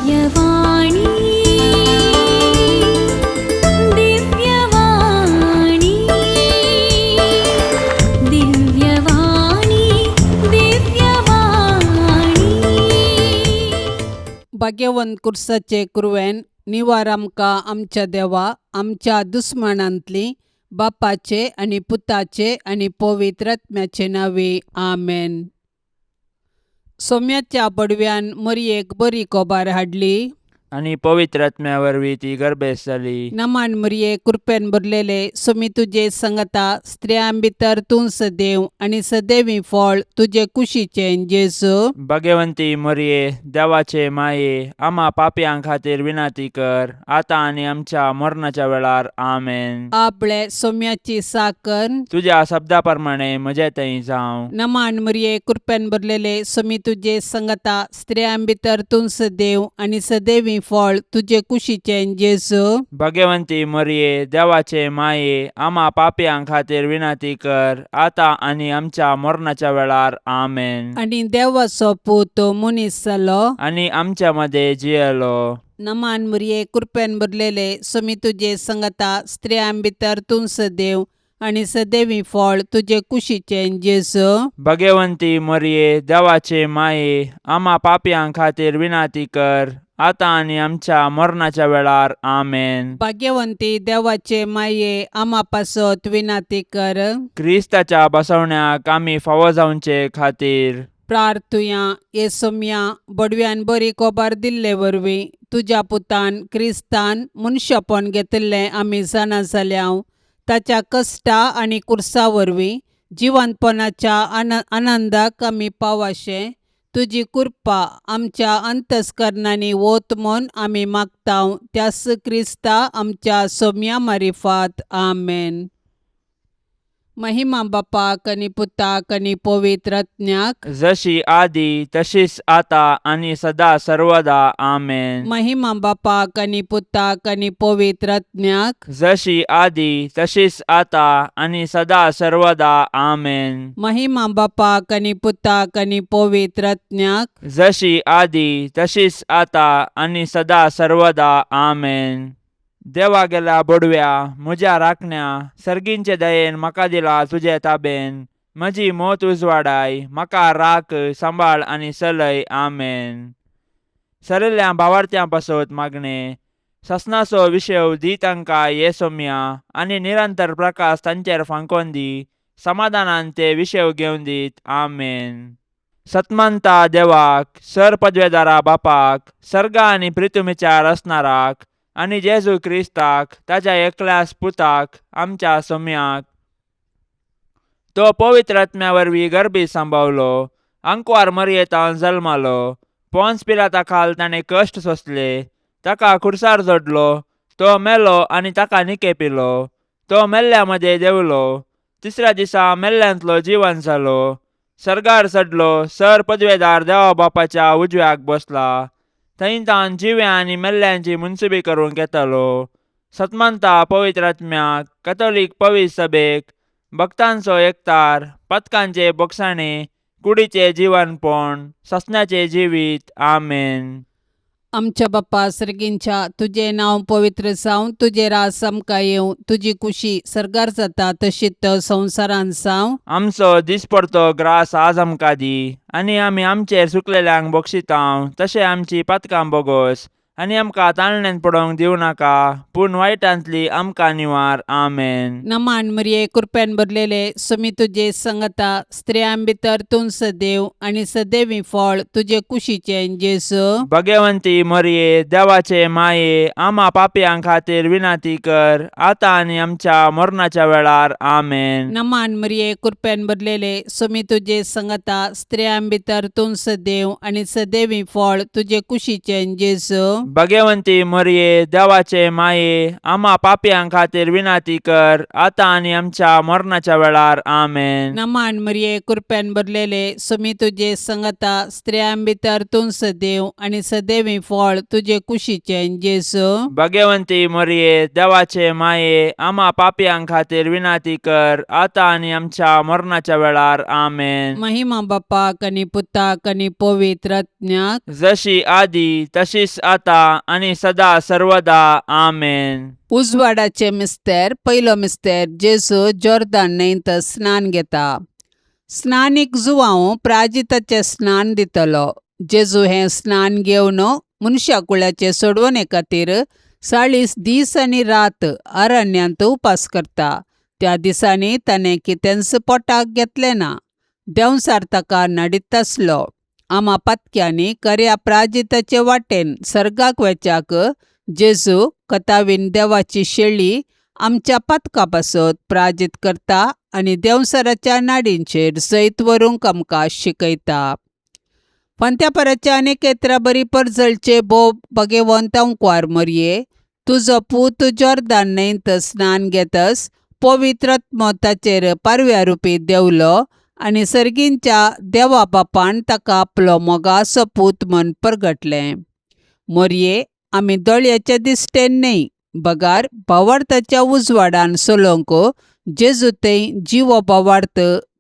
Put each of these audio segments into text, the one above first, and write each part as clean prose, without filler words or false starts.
दिव्यवाणी, दिव्यवाणी, दिव्यवाणी, दिव्यवाणी. भाग्यवंत कुर्साचे कुरवेन निवार आमकां आमच्या देवा आमच्या दुस्मानांतली बापाचे आनी पुताचे आनी पवित्र आत्म्याचे नांवे आमेन. सोम्याच्या बडव्यान मरयेक बरी कोबार हाडली. आनी पवित्र आत्म्या वरवीं ती गर्भेस्त जाली. नमान मरये, कृपेन भरलेले, सोमी तुजे संगता, स्त्रियां भितर तूं सदैव आनी सदैवी फळ तुजे कुशीचें जेजू. भगवंती मरये, देवाचे माये, आमा पापयां खातीर विनंती कर, आतां आनी आमच्या मरणाच्या वेळार. आमेन. आपले सोम्याची साकर. तुज्या शब्दा प्रमाणे म्हजे थंय जावं. नमान मरये, कृपेन भरलेले, सोमी तुजे संगता, स्त्रियां भितर तूं सदैव आनी सदैवी फळ तुजे कुशीचें जेजू. भगवंती मरये, देवाचे माये, आमा पापयां खातीर विनंती कर, आतां आनी आमच्या मरणाच्या वेळार. आमेन. आनी देवाचो पूत मनीस जालो. आनी आमच्या मदें जियेलो. नमान मरये, कृपेन भरलेले, सोमी तुजे संगता, स्त्रियां भितर तूं सदैव आनी सदैवी फळ तुजे कुशीचें जेजू. भगवंती मरये, देवाचे माये, आमा पापयां खातीर विनंती कर, आतां आनी आमच्या मरणाच्या वेळार. आमेन. भाग्यवंती देवाचे माये, आमा पासत विनाती कर. क्रिस्ताच्या बसवण्याक आमी फावो जावचे खातीर. प्रार्थुया. ये सोम्या, बडव्यान बरी कोबार दिल्ले वरवीं तुज्या पुतान क्रिस्तान मनशापण घेतिल्लें आमी जाणा जाल्या. ताच्या कश्टा आनी कुर्सा वरवीं जिवंतपणाच्या आनंदाक आमी पावाशें तुजी कृपा आमच्या अंतस्करणांनी वत म्हूण आमी मागता, त्यास क्रिस्ता आमच्या सोम्या मारिफात. आमेन. महिमा बापाक आनी पुताक आनी पवित्र आत्म्याक. जशी आदी तशीच आता आनी सदा सर्वदा. आमेन. महिमा बापाक आनी पुताक आनी पवित्र आत्म्याक. जशी आदी तशीच आता आनी सदा सर्वदा. आमेन. महिमा बापाक आनी पुताक आनी पवित्र आत्म्याक. जशी आदी तशीच आता आनी सदा सर्वदा. आमेन. देवा गेल्या बोडव्या, म्हज्या राखण्या, सर्गींचे दयेन म्हाका दिला तुजे ताबेन. म्हजी मोत उजवाडाय, म्हाका राख, सांबाळ आनी चलय. आमेन. सरिल्ल्या भावार्थ्यां पासत मागणें. ससनाचो विशेव दी तांकां ये सोम्या, आनी निरंतर प्रकाश तांचेर फांकोन दी. समाधानान ते विशेव घेवन दीत. आमेन. सतमंता देवाक, सर पदवेदारा बापाक, सर्गा आनी प्रितुमीच्या रचणाराक, आनी जेजू क्रिस्ताक, ताच्या एकल्याच पुताक, आमच्या सोम्याक, तो पवित्र आत्म्या वरवीं गर्भी सांबावलो, आंकवार मरयेतान जल्मालो, पोन्स पिलाता खाल ताणें कश्ट सोंसले, ताका खुर्सार जोडलो, तो मेलो आनी ताका निकेपिलो, तो मेल्ल्या मदें देंवलो, तिसऱ्या दिसा मेल्ल्यांतलो जिवन जालो, सर्गार चडलो, सर पदवेदार देवा बापाच्या उजव्याक बसला, थंय तावन जिव्या आनी मेल्ल्यांची मुनसुबी करूंक येतालो. सतमंता पवित्र आत्म्याक, कथोलीक पवित्र सभेक, भक्तांचो एकतार, पथकांचे बोगसाणे, कुडीचे जिवनपण, ससण्याचे जिवीत. आमेन. आमच्या बाप्पा सर्गींच्या, तुजें नांव पवित्र जावं, तुजें राज आमकां येवं, तुजी कुशी सर्गार जाता तशीच संवसारांत जावं. आमचो दिसपडतो ग्रास आज आमकां दी, आनी आमी आमचेर चुकलेल्यांक बक्षितांव तशें आमची पातकां बोगोस, आनी आमकां ताळण्यांत पडोवंक दिवं नाका, पूण वायटांतली आमकां निवार. आमेन. नमान मरिये, कृपेन भरलेले, सुमी तुजे संगता, स्त्रियां भितर तूं सदैव आनी सदैवी फळ तुजे कुशीचें जेजू. भगवंती मरिये, देवाचे माये, आमा पापयां खातीर विनंती कर, आतां आनी आमच्या मरणाच्या वेळार. आमेन. नमान मरिये, कृपेन भरलेले, सुमी तुजे संगता, स्त्रियां भितर तूं सदैव आनी सदैवी फळ तुजे कुशीचें जेजू. भगवंती मोरये देवाचे माये आमा पापयां खातीर विनाती कर आतां आनी आमच्या मरणाच्या वेळार. आमेन. नमान मरिये, कृपेन भरलेले, सुमी तुजे संगता, स्त्रियां भितर तूं सदैव आनी सदैवी फळ तुजे कुशीचें जेजू. भगवंती मोरये देवाचे माये आमा पापयां खातीर विनाती कर आतां आनी आमच्या मरणाच्या वेळार. आमेन. महिमा बापाक आनी पुताक आनी पवित्र आत्म्याक. जशी आदी तशीच आता आनी सदा सर्वदा. आमेन. उजवाडाचे मिस्तेर. पयलो मिस्तेर. जेजू जोर्दान न्हंयत स्नान घेता. स्नानीक जुवांव प्राजिताचें स्नान दितलो. जेजू हें स्नान घेवन मनशा कुळाचे सोडवणे खातीर 40 दीस आनी रात अरण्यांत उपास करता. त्या दिसांनी ताणें कितेंच पोटाक घेतलें ना. देंवचार ताका नडीत आसलो. आमा पातक्यांनी खऱ्या प्राजिताचे वाटेन सर्गाक वेच्याक जेजू कथावीन देवाची शेळी आमच्या पातका पासत प्राजीत करता आनी देंवचाराच्या नाडींचेर जैत व्हरूंक आमकां शिकयता. फांत्यापराच्या अनेक बरी परजळचे भोव भगेवंत अंकवार मरये, तुजो पूत जोर्दान न्हंयत स्नान घेतस पवित्र आत्मो ताचेर पारव्या रुपी देंवलो आनी सर्गींच्या देवा बापान ताका आपलो मोगाचो पूत म्हण परगटलें. मोरये, आमी दोळ्याच्या दिश्टेन न्हय बगार भावार्थाच्या उजवाडान चलोवंक जेजू थंय जिवो भावार्थ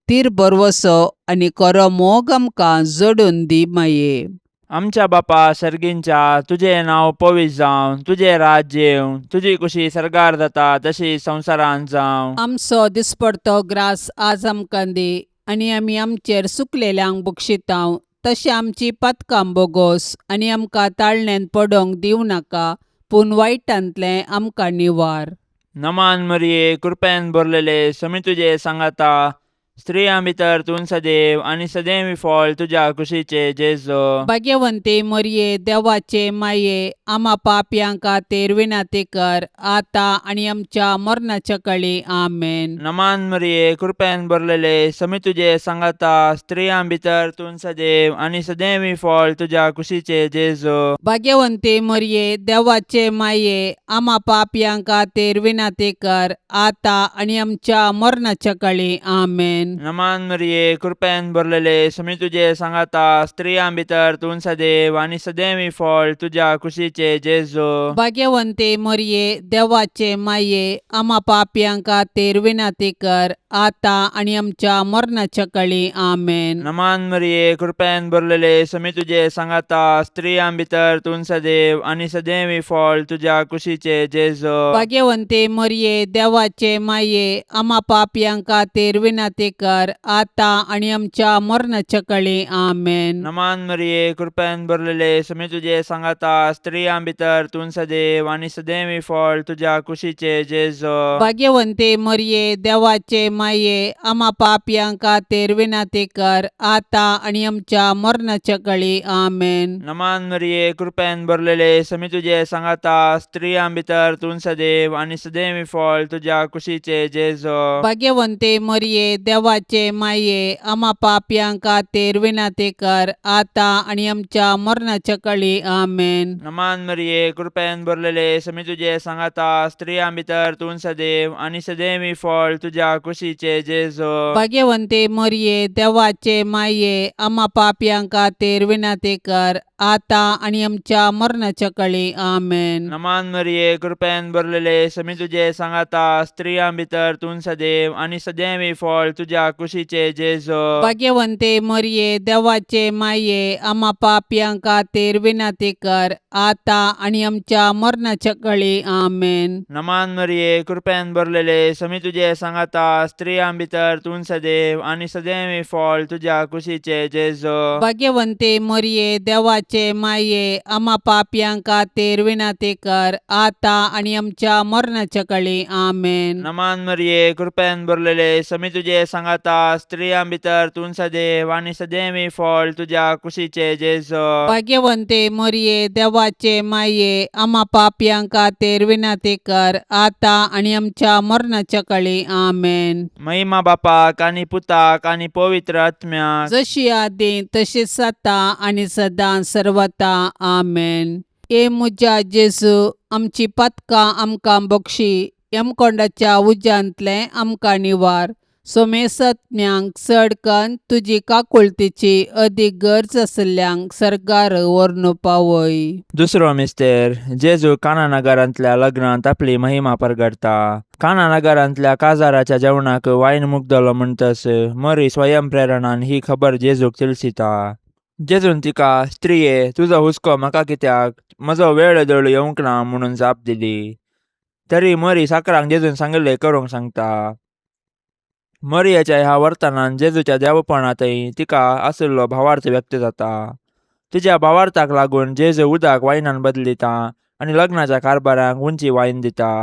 तीर भरवसो आनी खरो मोग आमकां जोडून दी माये. आमच्या बापा सर्गींच्या, तुजें नांव पवित्र जावं, तुजें राज्य येवं, तुजी कुशी सर्गार जाता तशी संवसारांत जावं. आमचो दिसपडतो ग्रास आज आमकां दी आनी आमी आमचेर सुकलेल्यांक बक्षितांव तशें आमची पातकां बोगोस आनी आमकां ताळण्यांत पडोंक दिवं नाका पूण वायटांतलें आमकां निवार. नमान मरिये, कृपेन भरलेले, समी तुजे सांगाता, स्त्रियां भितर तूं सदैव आनी सदैवी फळ तुज्या कुशीचे जेजू. भाग्यवंती मरिये, देवाचे माये, आमा पापयां खातीर विनंती कर आतां आनी आमच्या मरणाच्या कळी. आमेन. नमान मरिये, कृपेन भरलेले, समी तुजे सांगाता, स्त्रियां भितर तूं सदैव आनी सदैवी फळ तुज्या कुशीचे जेजू. भाग्यवंती मरिये, देवाचे माये, आमा पापयां खातीर विनंती कर आतां आनी आमच्या मरणाच्या कळी. आमेन. नमान मरिये, कृपेन भरलेले, समी तुजे सांगाता, स्त्रियां भितर तूं सदैव आनी सदैवी फळ तुज्या कुशीचे जेजू. भाग्यवंती मरिये, देवाचे माये, आमा पापयां खातीर विनंती कर आतां आनी आमच्या मरणाच्या कळी. आमेन. नमान मरिये, कृपेन भरलेले, समी तुजे सांगाता, स्त्रियां भितर तूं सदैव आनी सदैवी फळ तुज्या कुशीचे जेजू. भाग्यवंती मरिये, देवाचे माये, आमा पापयां खातीर विनंती कर आतां आनी आमच्या मरणाच्या कळी. आमेन. नमान मरिये, कृपेन भरलेले, समी तुजे सांगाता, स्त्रियां भितर तूं सदैव आनी सदैवी फळ तुज्या कुशीचे जेजू. भाग्यवंती मरिये, देवाचे माये, आमा पापयां खातीर विनंती कर आतां आनी आमच्या मरणाच्या कळी. आमेन. नमान मरिये, कृपेन भरलेले, समी तुजे सांगाता, स्त्रियां भितर तूं सदैव आनी सदैवी फळ तुज्या कुशीचे जेजू. भाग्यवंती मरिये, देवाचे माये, आमा पापयां खातीर विनंती कर आतां आनी आमच्या मरणाच्या कळी. आमेन. नमान मरिये, कृपेन भरलेले, समी तुजे सांगाता, स्त्रियां भितर तूं सदैव आनी सदैवी फळ तुज्या कुशीचे जेजू. भाग्यवंती मरिये, देवाचे माये, आमा पापयां खातीर विनंती कर आतां आनी आमच्या मरणाच्या कळी. आमेन. नमान मरिये, कृपेन भरलेले, समी तुजे सांगाता, स्त्रियां भितर तूं सदैव आनी सदैवी फळ तुज्या कुशीचे जेजू. भाग्यवंती मरिये, देवाचे माये, आमा पापयां खातीर विनंती कर आतां आनी आमच्या मरणाच्या कळी. आमेन. नमान मरिये, कृपेन भरलेले, समी तुजे सांगाता, स्त्रियां भितर तूं सदैव आनी सदैवी फळ तुज्या कुशीचे जेजू. भाग्यवंती मरिये, देवाचे माये, आमा पापयां खातीर विनंती कर आतां आनी आमच्या मरणाच्या कळी. आमेन. नमान मरिये, कृपेन भरलेले, समी तुजे सांगाता, स्त्रियां भितर तूं सदैव आनी सदैवी फळ तुज्या कुशीचे जेजू. भाग्यवंती मरिये, देवाचे माये, आमा पापयां खातीर विनंती कर आतां आनी आमच्या मरणाच्या कळी. आमेन. महिमा बापाक आनी पुताक आनी पवित्र आत्म्याक. जशी आदी तशीच आतां आनी सदां सर्वता. आमेन. ए म्हज्या जेजू, आमची पातकां आमकां बक्षी, यमकोंडाच्या उज्यांतलें आमकां निवार. सोमेसत्म्यांक चड कन्न तुजी काकुळतीची अदीक गरज आशिल्ल्यांक सर्गार व्हरून पावय. दुसरो मिस्तेर. जेजू काना नगरांतल्या लग्नांत आपली महिमा परगटता. काना नगरांतल्या काजाराच्या जेवणाक वायन मुगदलो म्हणटस मरी स्वयं प्रेरणान ही खबर जेजूक तिळसिता. जेजून तिका, स्त्रिये, तुजो हुस्को म्हाका कित्याक? म्हजो वेळ दळू येवंक ना, म्हणून जाप दिली. तरी मरी साकरांक जेजून सांगिल्लें करूंक सांगता. मरियेच्या ह्या वर्तनान जेजूच्या देवपणांतय तिका आशिल्लो भावार्थ व्यक्त जाता. तिच्या भावार्थाक लागून जेजू उदक वायनान बदलिता आनी लग्नाच्या कारभाराक उंची वायन दिता.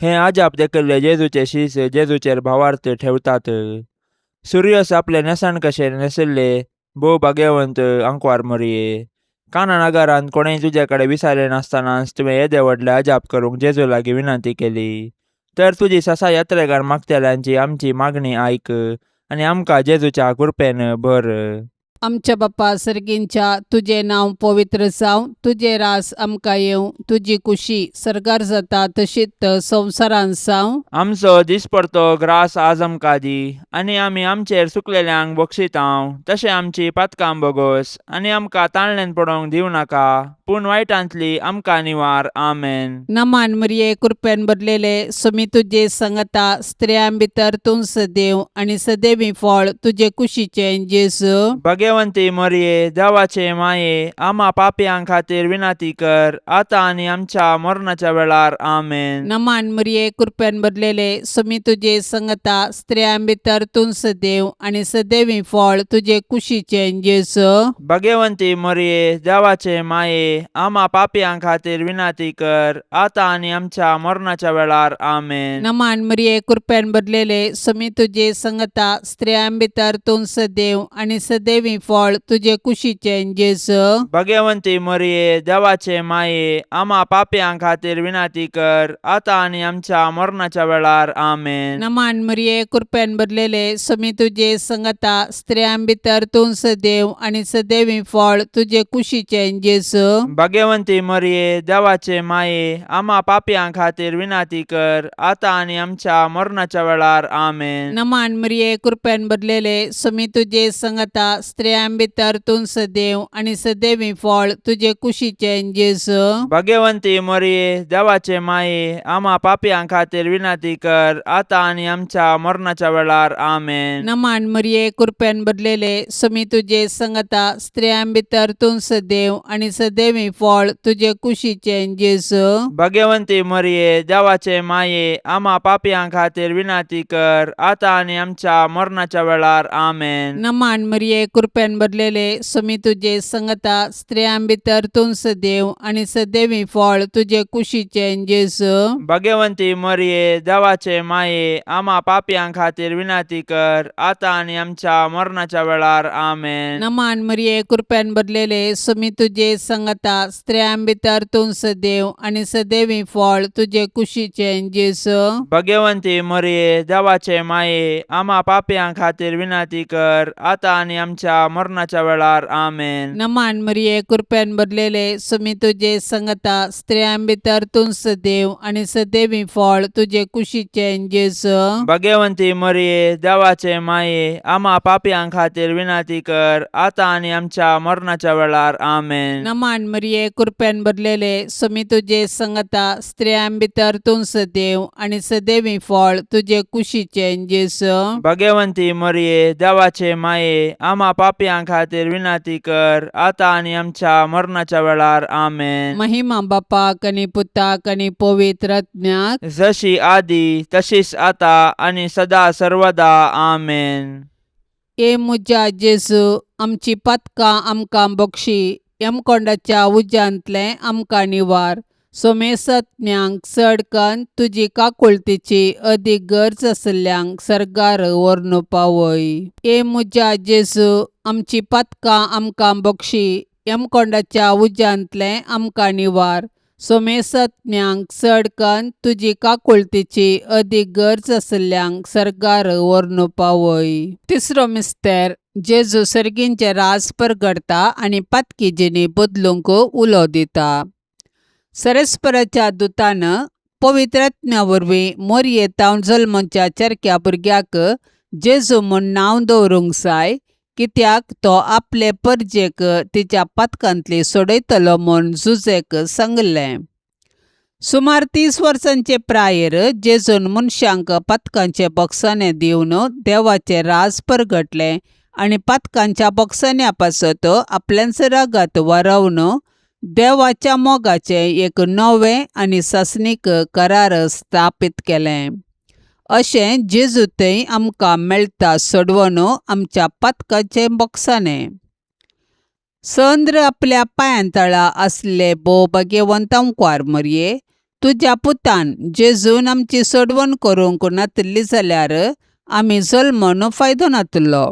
हें अजाप देखिल्ले जेजूचे शीस जेजूचेर भावार्थ ठेवतात. सुर्यस आपले न्हेसण कशें न्हेसिल्ले भोव भाग्यवंत आंकवार मरिये, काना नगरांत कोणेय तुजे कडेन विचारलें नासतनाच तुवें येदे व्हडलें अजाप करूंक जेजू लागीं विनंती केली, तर तुजी ससा यात्रेगार मागतल्यांची आमची मागणी आयक आनी आमकां जेजूच्या कृपेन भर. आमच्या बापा सर्गींच्या, तुजें नांव पवित्र जावं, तुजें रास आमकां येवं, तुजी कुशी सर्गार जाता तशीच संवसारांत जावं. आमचो दिसपडतो ग्रास आज आमकां दी, आनी आमी आमचेर चुकलेल्यांक बक्षितांव तशें आमची पातकां बोगोस, आनी आमकां ताळणेन पडोवंक दिवं नाका, पूण वायटांतली आमकां निवार. आमेन. नमान मरिये, कृपेन भरलेले, स्वामी तुजे संगता, स्त्रियां भितर तूं सदैव आनी सदैवी फळ तुजे कुशीचें जेजू. भगवंती मरिये, देवाचे माये, आमा पापयां खातीर विनंती कर, आतां आनी आमच्या मरणाच्या वेळार. आमेन. नमान मरिये, कृपेन भरलेले, स्वामी तुजे संगता, स्त्रियां भितर तूं सदैव आनी सदैवी फळ तुजे कुशीचें जेजू. भगवंती मरिये, देवाचे माये, आमा पापयां खातीर विनंती कर, आतां आनी आमच्या मरणाच्या वेळार. आमेन. नमान मरिये, कृपेन भरलेले, स्वामी तुजे संगता, स्त्रियां भितर तूं सदैव आनी सदैवी फळ तुजे कुशीचें जेजू. भगवंती मरिये, देवाचे माये, आमा पापयां खातीर विनंती कर, आतां आनी आमच्या मरणाच्या वेळार. आमेन. नमान मरिये, कृपेन भरलेले, स्वामी तुजे संगता, स्त्रियां भितर तूं सदैव आनी सदैवी फळ तुजे कुशीचें जेजू. भगवंती मरिये, देवाचे माये, आमा पापयां खातीर विनंती कर, आतां आनी आमच्या मरणाच्या वेळार. आमेन. नमान मरिये, कृपेन भरलेले, स्वामी तुजे संगता, स्त्रियां भितर तूं सदैव आनी सदैवी फळ तुजे कुशीचें जेजू. भगवंती मरिये, देवाचे माये, आमा पापयां खातीर विनंती कर, आतां आनी आमच्या मरणाच्या वेळार. आमेन. नमान मरिये, कृपेन भरलेले, स्वामी तुजे संगता, स्त्रियां भितर तूं सदैव आनी सदैवी फळ तुजे कुशीचें जेजू. भगवंती मरिये, देवाचे माये, आमा पापयां खातीर विनंती कर, आतां आनी आमच्या मरणाच्या वेळार. आमेन. नमान मरिये, कृपेन भरलेले, स्वामी तुजे संगता, स्त्रियां भितर तूं सदैव आनी सदैवी फळ तुजे कुशीचें जेजू. भगवंती मरिये, देवाचे माये, आमा पापयां खातीर विनंती कर, आतां आनी आमच्या मरणाच्या वेळार. आमेन. नमान मरिये, कृपेन भरलेले, स्वामी तुजे संगता, स्त्रियां भितर तूं सदैव आनी सदैवी फळ तुजे कुशीचें जेजू. भगवंती मरिये, देवाचे माये, आमा पापयां खातीर विनंती कर, आतां आनी आमच्या मरणाच्या वेळार. आमेन. नमान मरिये, कृपेन भरलेले, स्वामी तुजे संगता, स्त्रियां भितर तूं सदैव आनी सदैवी फळ तुजे कुशीचें जेजू. भगवंती मरिये, देवाचे माये, आमा पापयां खातीर विनंती कर, आतां आनी आमच्या मरणाच्या वेळार. आमेन. नमान मरिये, कृपेन भरलेले, स्वामी तुजे संगता, स्त्रियां भितर तूं सदैव आनी सदैवी फळ तुजे कुशीचें जेजू. भगवंती मरिये, देवाचे माये, आमा पापयां खातीर विनंती कर, आतां आनी आमच्या मरणाच्या वेळार. आमेन. महिमा बापाक आनी पुताक आनी पवित्र आत्म्याक. जशी आदी तशीच आता आनी सदा सर्वदा. आमेन. ए म्हज्या जेजू, आमची पातकां आमकां बक्षी, यमकोंडाच्या उज्यांतलें आमकां निवार. सोमेसत्म्यांक चड कन्न तुजी काकुळतीची अदीक गरज आशिल्ल्यांक सर्गार व्हरून पावय. ए म्हज्या जेजू, आमची पातकां आमकां बक्षी, यमकोंडाच्या उज्यांतलें आमकां निवार. सोमेसत्म्यांक चड कन्न तुजी काकुळतीची अदीक गरज आशिल्ल्यांक सर्गार व्हरून पावय. तिसरो मिस्तेर. जेजू सर्गींचें राज परगटता आनी पातकी जिणी बदलूंक उलो दिता. सरस्पराच्या दुतान पवित्र आत्म्या वरवीं मोरये तावन जल्मच्या चरक्या भुरग्याक जेजू म्हूण नांव दवरूंक जाय, कित्याक तो आपले परजेक तिच्या पातकांतली सोडयतलो म्हूण जुजेक सांगलें. सुमार 30 वर्सांचे प्रायेर जेजून मनशांक पातकांचे बक्षाणे दिवन देवाचें राज परगटलें आनी पातकांच्या बक्षाण्या पासत आपल्यांच रगत वारोवन देवाच्या मोगाचें एक नवें आनी सासणीक करार स्थापीत केलें. अशें जेजू थंय आमकां मेळटा सोडवून आमच्या पातकाचें बक्षाणें. चंद्र आपल्या पांयांतळा आसले भोव भाग्यवंत अंकवार मरये, तुज्या पुतान जेजून आमची सोडवण करूंक नातिल्ली जाल्यार आमी जल्मून फायदो नातिल्लो,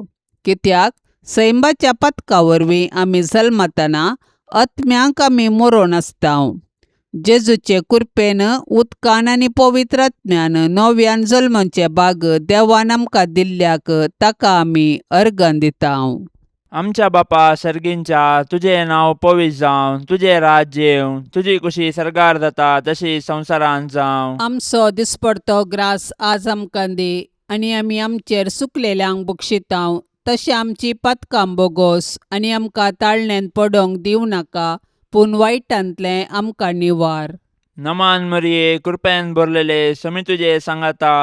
कित्याक सैंबाच्या पातका वरवीं आमी जल्मतना आत्म्यांक आमी मरोन आसता. जेजूचे कृपेन उदकान आनी पवित्र आत्म्यान नव्यान जल्माचे भाग देवान आमकां दिल्ल्याक ताका आमी अर्गां दिता. आमच्या बापा सर्गींच्या, तुजें नांव पवित्र जावं, तुजें राज्य येवं, तुजी कुशी सर्गार जाता तशी संवसारांत जावं. आमचो दिसपडतो ग्रास आज आमकां दी आनी आमी आमचेर सुकलेल्यांक बक्षितांव तशें आमची पातकां बोगोस आनी आमकां ताळण्यांत पडोंक दिवं नाका, पूण वायटांतलें आमकां निवार. नमान मरिये, कृपेन भरलेले, समी तुजे सांगाता,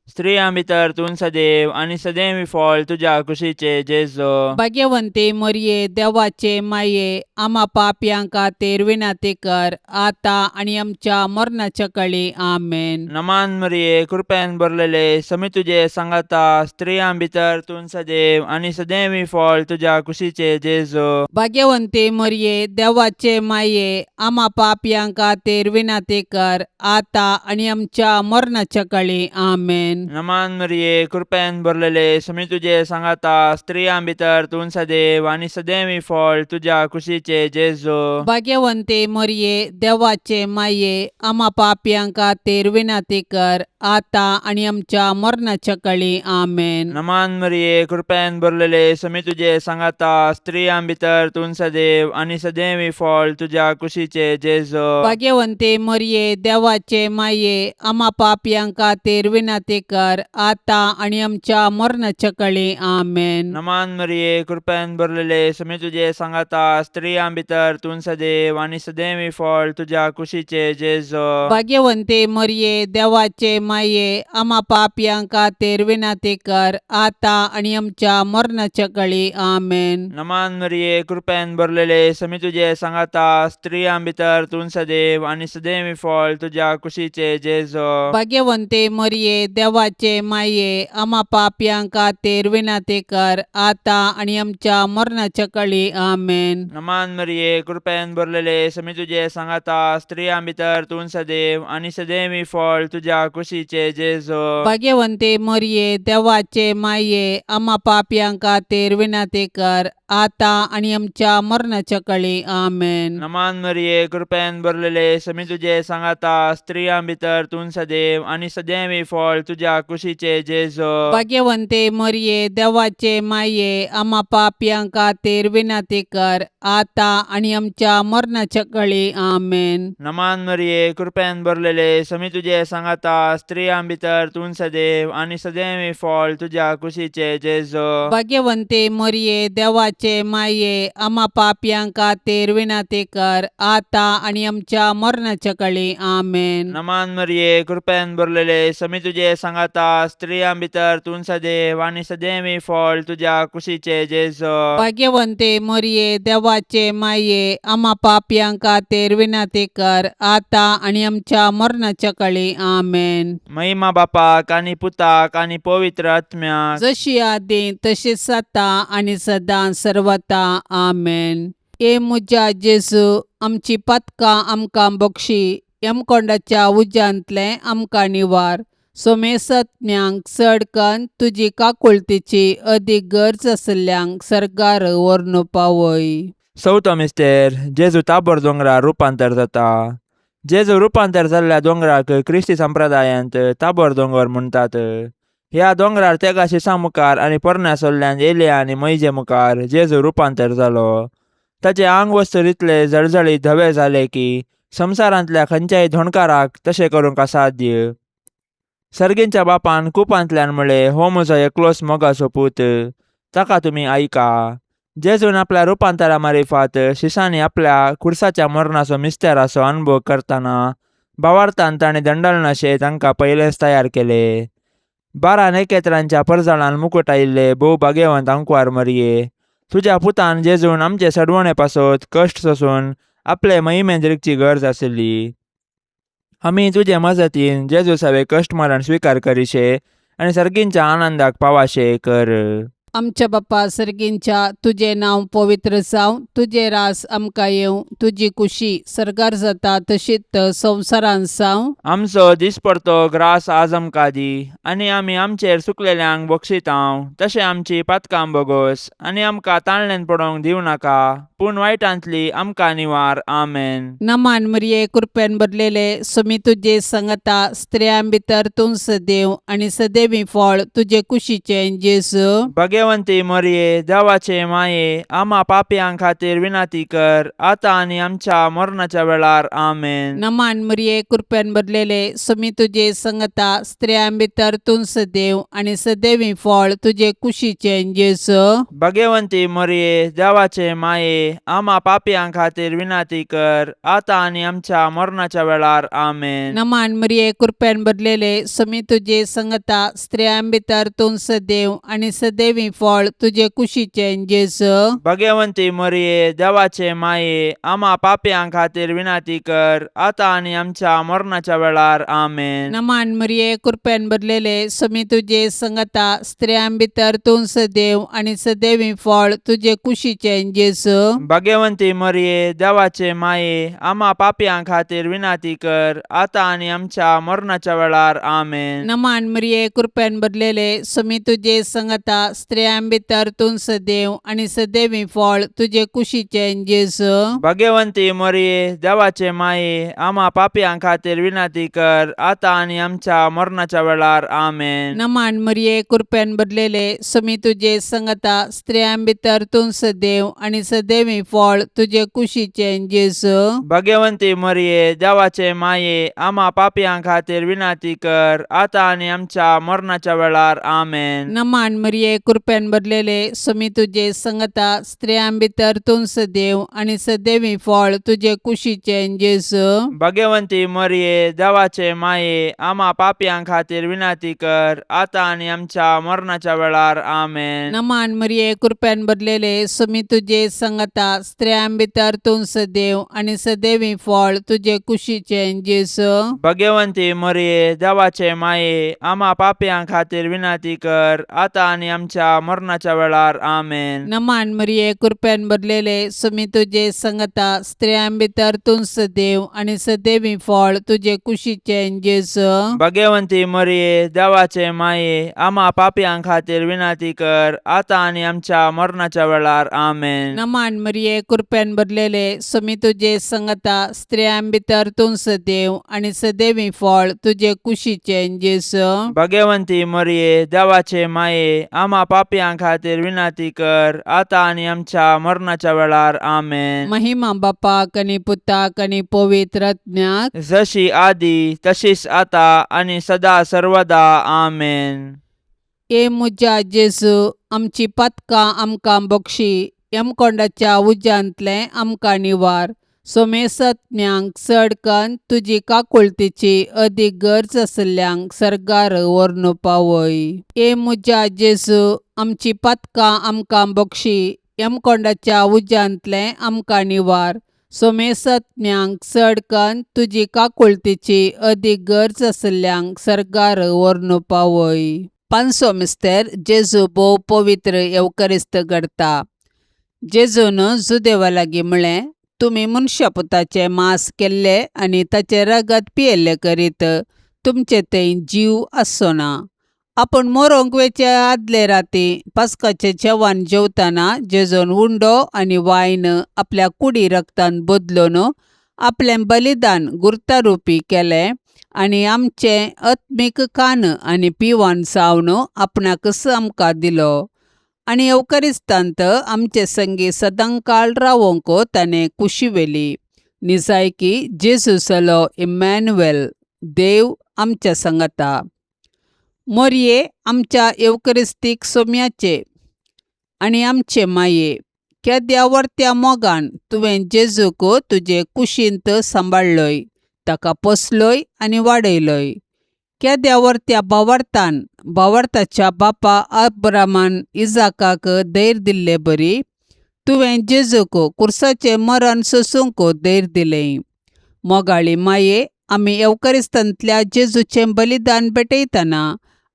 स्त्रियां भितर तूं सदैव आनी सदैव फळ तुज्या कुशीचे जेजो. भाग्यवंती मरये, देवाचे माये, आमा पापयां खातीर विनंती कर आतां आनी आमच्या मरणाच्या कळी. आमेन. नमान मरिये, कृपेन भरलेले, समी तुजे सांगाता, स्त्रियां भितर तूं सदैव आनी सदैव फळ तुज्या कुशीचे जेजो. भाग्यवंती मरये, देवाचे माये, आमा पापयां खातीर विनंती कर आतां आनी आमच्या मरणाच्या कळी. आमेन. नमान मरिये, कृपेन भरलेले, समी तुजे सांगाता, स्त्रियां भितर तूं सदैव आनी सदैव फळ तुज्या कुशीचे जेजो. भाग्यवंती मरये, देवाचे माये, आमा पापयां खातीर विनंती कर आतां आनी आमच्या मरणाच्या कळी. आमेन. नमान मरिये, कृपेन भरलेले, समी तुजे सांगाता, स्त्रियां भितर तूं सदैव आनी सदैव फळ तुज्या कुशीचे जेजो. भाग्यवंती मरये, देवाचे माये, आमा पापयां खातीर विनंती कर आतां आनी आमच्या मरणाच्या कळी. आमेन. नमान मरिये, कृपेन भरलेले, समी तुजे सांगाता, स्त्रियां भितर तूं सदैव आनी सदैव फळ तुज्या कुशीचे जेजो. भाग्यवंती मरये, देवाचे माये, आमा पापयां खातीर विनंती कर आतां आनी आमच्या मरणाच्या कळी. आमेन. नमान मरिये, कृपेन भरलेले, समी तुजे सांगाता, स्त्रियां भितर तूं सदैव आनी सदैव फळ तुज्या कुशीचे जेजो. भाग्यवंती मरये, देवाचे माये, आमा पापयां खातीर विनंती कर आतां आनी आमच्या मरणाच्या कळी. आमेन. नमान मरिये, कृपेन भरलेले, समी तुजे सांगाता, स्त्रियां भितर तूं सदैव आनी सदैव फळ तुज्या कुशीचे जेजो. भाग्यवंती मरये, देवाचे माये, आमा पापयां खातीर विनंती कर आतां आनी आमच्या मरणाच्या कळी. आमेन. नमान मरिये, कृपेन भरलेले, समी तुजे सांगाता, स्त्रियां भितर तूं सदैव आनी सदैव फळ तुज्या कुशीचे जेजो. भाग्यवंती मरये, देवाचे माये, आमा पापयां खातीर विनंती कर आतां आनी आमच्या मरणाच्या कळी. आमेन. नमान मरिये, कृपेन भरलेले, समी तुजे सांगाता, स्त्रियां भितर तूं सदैव आनी सदैव फळ तुज्या कुशीचे जेजो. भाग्यवंती मरये, देवाचे माये, आमा पापयां खातीर विनंती कर आतां आनी आमच्या मरणाच्या कळी. आमेन. नमान मरिये, कृपेन भरलेले, समी तुजे सांगाता, स्त्रियां भितर तूं सदैव आनी सदैव फळ तुज्या कुशीचे जेजो. भाग्यवंती मरये, देवाचे माये, आमा पापयां खातीर विनंती कर आतां आनी आमच्या मरणाच्या कळी. आमेन. महिमा बापाक आनी पुताक आनी पवित्र आत्म्याक, जशी आदी तशीच आतां आनी सदां सर्वता. आमेन. ए म्हज्या जेजू, आमची पातकां आमकां बक्षी, यमकोंडाच्या उज्यांतलें आमकां निवार, सोमेसत्म्यांक चड कन्न तुजी काकुळतीची अदीक गरज आशिल्ल्यांक सर्गार व्हरून पावय. चवथो मिस्तेर, जेजू ताबोर दोंगरार रुपांतर जाता. जेजू रुपांतर जाल्ल्या दोंगराक क्रिस्ती संप्रदायांत ताबोर दोंगर म्हणटात. ह्या दोंगरार तेगा शिसां मुखार आनी पोरण्या सोल्ल्यान एलिया आनी मैजे मुखार जेजू रुपांतर जालो. ताचे आंग वस्त्र इतले जळजळीत धवे जाले की संवसारांतल्या खंयच्याय धोणकाराक तशें करूंक असाध्य. सर्गींच्या बापान कुपांतल्यान म्हळें, हो म्हजो एकलोच मोगाचो पूत, ताका तुमी आयका. जेजून आपल्या रुपांतरा मारिफात शिसांनी आपल्या खुर्साच्या मरणाचो मिस्तेराचो अनुभव करतना भावार्थान ताणें दंडलनाशे तांकां पयलेंच तयार केले. 12 नखेत्रांच्या परजळान मुकुटायिल्ले भोव भाग्यवंत आंकवार मरये, तुज्या पुतान जेजून आमचे सडवणे पासत कश्ट सोसून आपले महिमेंत रिगची गरज आशिल्ली. आमी तुजे मजतीन जेजू सावे कश्ट मरण स्विकार करिशे आनी सर्गींच्या आनंदाक पावाशे कर. आमच्या बापा सर्गींच्या, तुजें नांव पवित्र जावं, तुजें रास आमकां येवं, तुजी कुशी सर्गार जाता तशीच संवसारांत जावं. आमचो दिसपडतो ग्रास आज आमकां दी आनी आमी आमचेर सुकलेल्यांक बक्षितांव तशें आमची पातकां बोगोस आनी आमकां ताळण्यान पडोवंक दिवं नाका, पूण वायटांतली आमकां निवार. आमेन. नमान मरिये, कृपेन भरलेले, सुमी तुजे संगता, स्त्रियां भितर तूं सदैव आनी सदैवी फळ तुजे कुशीचें जेजू. भगवंती मरये, देवाचे माये, आमा पापयां खातीर विनंती कर आतां आनी आमच्या मरणाच्या वेळार. आमेन. नमान मरिये, कृपेन भरलेले, सुमी तुजे संगता, स्त्रियां भितर तूं सदैव आनी सदैवी फळ तुजे कुशीचें जेजू. भगवंती मरये, देवाचे माये, आमा पापयां खातीर विनंती कर आतां आनी आमच्या मरणाच्या वेळार. आमेन. नमान मरिये, कृपेन भरलेले, सुमी तुजे संगता, स्त्रियां भितर तूं सदैव आनी सदैवी फळ तुजे कुशीचें जेजू. भगवंती मरये, देवाचे माये, आमा पापयां खातीर विनंती कर आतां आनी आमच्या मरणाच्या वेळार. आमेन. नमान मरिये, कृपेन भरलेले, सुमी तुजे संगता, स्त्रियां भितर तूं सदैव आनी सदैवी फळ तुजे कुशीचें जेजू. भगवंती मरये, देवाचे माये, आमा पापयां खातीर विनंती कर आतां आनी आमच्या मरणाच्या वेळार. आमेन. नमान मरिये, कृपेन भरलेले, सुमी तुजे संगता, स्त्रियां भितर तूं सदैव आनी सदैवी फळ तुजे कुशीचें जेजू. भगवंती मरये, देवाचे माये, आमा पापयां खातीर विनंती कर आतां आनी आमच्या मरणाच्या वेळार. आमेन. नमान मरिये, कृपेन भरलेले, सुमी तुजे संगता, स्त्रियां भितर तूं सदैव आनी सदैवी फळ तुजे कुशीचें जेजू. भगवंती मरये, देवाचे माये, आमा पापयां खातीर विनंती कर आतां आनी आमच्या मरणाच्या वेळार. आमेन. नमान मरिये, कृपेन भरलेले, सुमी तुजे संगता, स्त्रियां भितर तूं सदैव आनी सदैवी फळ तुजे कुशीचें जेजू. भगवंती मरये, देवाचे माये, आमा पापयां खातीर विनंती कर आतां आनी आमच्या मरणाच्या वेळार. आमेन. नमान मरिये, कृपेन भरलेले, सुमी तुजे संगता, स्त्रियां भितर तूं सदैव आनी सदैवी फळ तुजे कुशीचें जेजू. भगवंती मरये, देवाचे माये, आमा पापयां खातीर विनंती कर आतां आनी आमच्या मरणाच्या वेळार. आमेन. नमान मरिये, कृपेन भरलेले, सुमी तुजे संगता, स्त्रियां भितर तूं सदैव आनी सदैवी फळ तुजे कुशीचें जेजू. भगवंती मरये, देवाचे माये, आमा पापयां खातीर विनंती कर आतां आनी आमच्या मरणाच्या वेळार. आमेन. नमान मरिये, कृपेन भरलेले, सुमी तुजे संगता, स्त्रियां भितर तूं सदैव आनी सदैवी फळ तुजे कुशीचें जेजू. भगवंती मरये, देवाचे माये, आमा पापयां खातीर विनंती कर आतां आनी आमच्या मरणाच्या वेळार. आमेन. महिमा बापाक आनी पुताक आनी पवित्र आत्म्याक, जशी आदी तशीच आता आनी सदा सर्वदा. आमेन. ए म्हज्या जेजू, आमची पातकां आमकां बक्षी, यमकोंडाच्या उज्यांतलें आमकां निवार, सोमेसत्म्यांक चड कन्न तुजी काकुळतीची अदीक गरज आशिल्ल्यांक सर्गार व्हरून पावय. ए म्हज्या जेजू, आमची पातकां आमकां बक्षी, यमकोंडाच्या उज्यांतलें आमकां निवार, सोमेसत्म्यांक चड कन्न तुजी काकुळतीची अदीक गरज आशिल्ल्यांक सर्गार व्हरून पावय. पांचवो मिस्तेर, जेजू भोव पवित्र येवकरिस्त घडता. जेजून जुदेवा लागीं म्हळें, तुमी मनशा पुताचें मांस केल्लें आनी ताचें रगत पियेल्लें करीत तुमचे थंय जीव आसचो ना. आपूण मरोंक वेचे आदले राती पास्काचें जेवण जेवतना जेजून उंडो आनी वायन आपल्या कुडी रगतान बदलून आपलें बलिदान गुर्तारुपी केलें आनी आमचें आत्मीक कान आनी पिवन जावन आपणाकच आमकां दिलो आनी येवकरिस्तांत आमचे संगी सदांकाळ रावोंक ताणें कुशी व्हेली. निजायकी जेजू जालो इम्मॅन्युएल, देव आमच्या सांगाता. मोरये आमच्या येवकरिस्तीक सोम्याचे आनी आमचे माये, केद्या वर्त्या मोगान तुवें जेजूक तुजे कुशींत सांबाळ्ळोय, ताका पोसलोय आनी वाडयलोय. केद्या वर्त्या भावार्थान भावार्थाच्या बापा अब्रामान इजाकाक धैर्य दिल्ले बरी तुवें जेजूक कुर्साचें मरण सोसूंक धैर्य दिलें. मोगाळी माये, आमी येवकरिस्तांतल्या जेजूचें बलिदान भेटयतना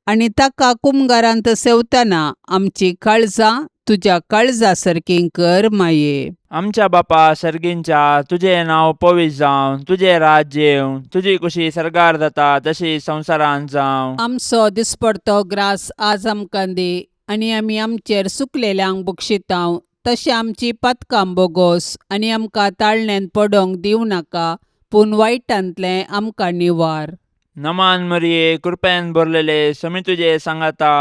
आनी ताका कुमगारांत सेवतना आमची काळजां तुज्या काळजा सारकीं कर माये. आमच्या बापा सर्गींच्या, तुजें नांव पवित्र जावं, तुजें राज्य येवं, तुजी कुशी सर्गार जाता तशी संवसारांत जावं. आमचो दिसपडतो ग्रास आज आमकां दी आनी आमी आमचेर सुकलेल्यांक बक्षितांव तशें आमची पातकां बोगोस आनी आमकां ताळण्यांत पडोंक दिवं नाका, पूण वायटांतलें आमकां निवार. नमान मरिये, कृपेन भरलेले, समी तुजे सांगाता,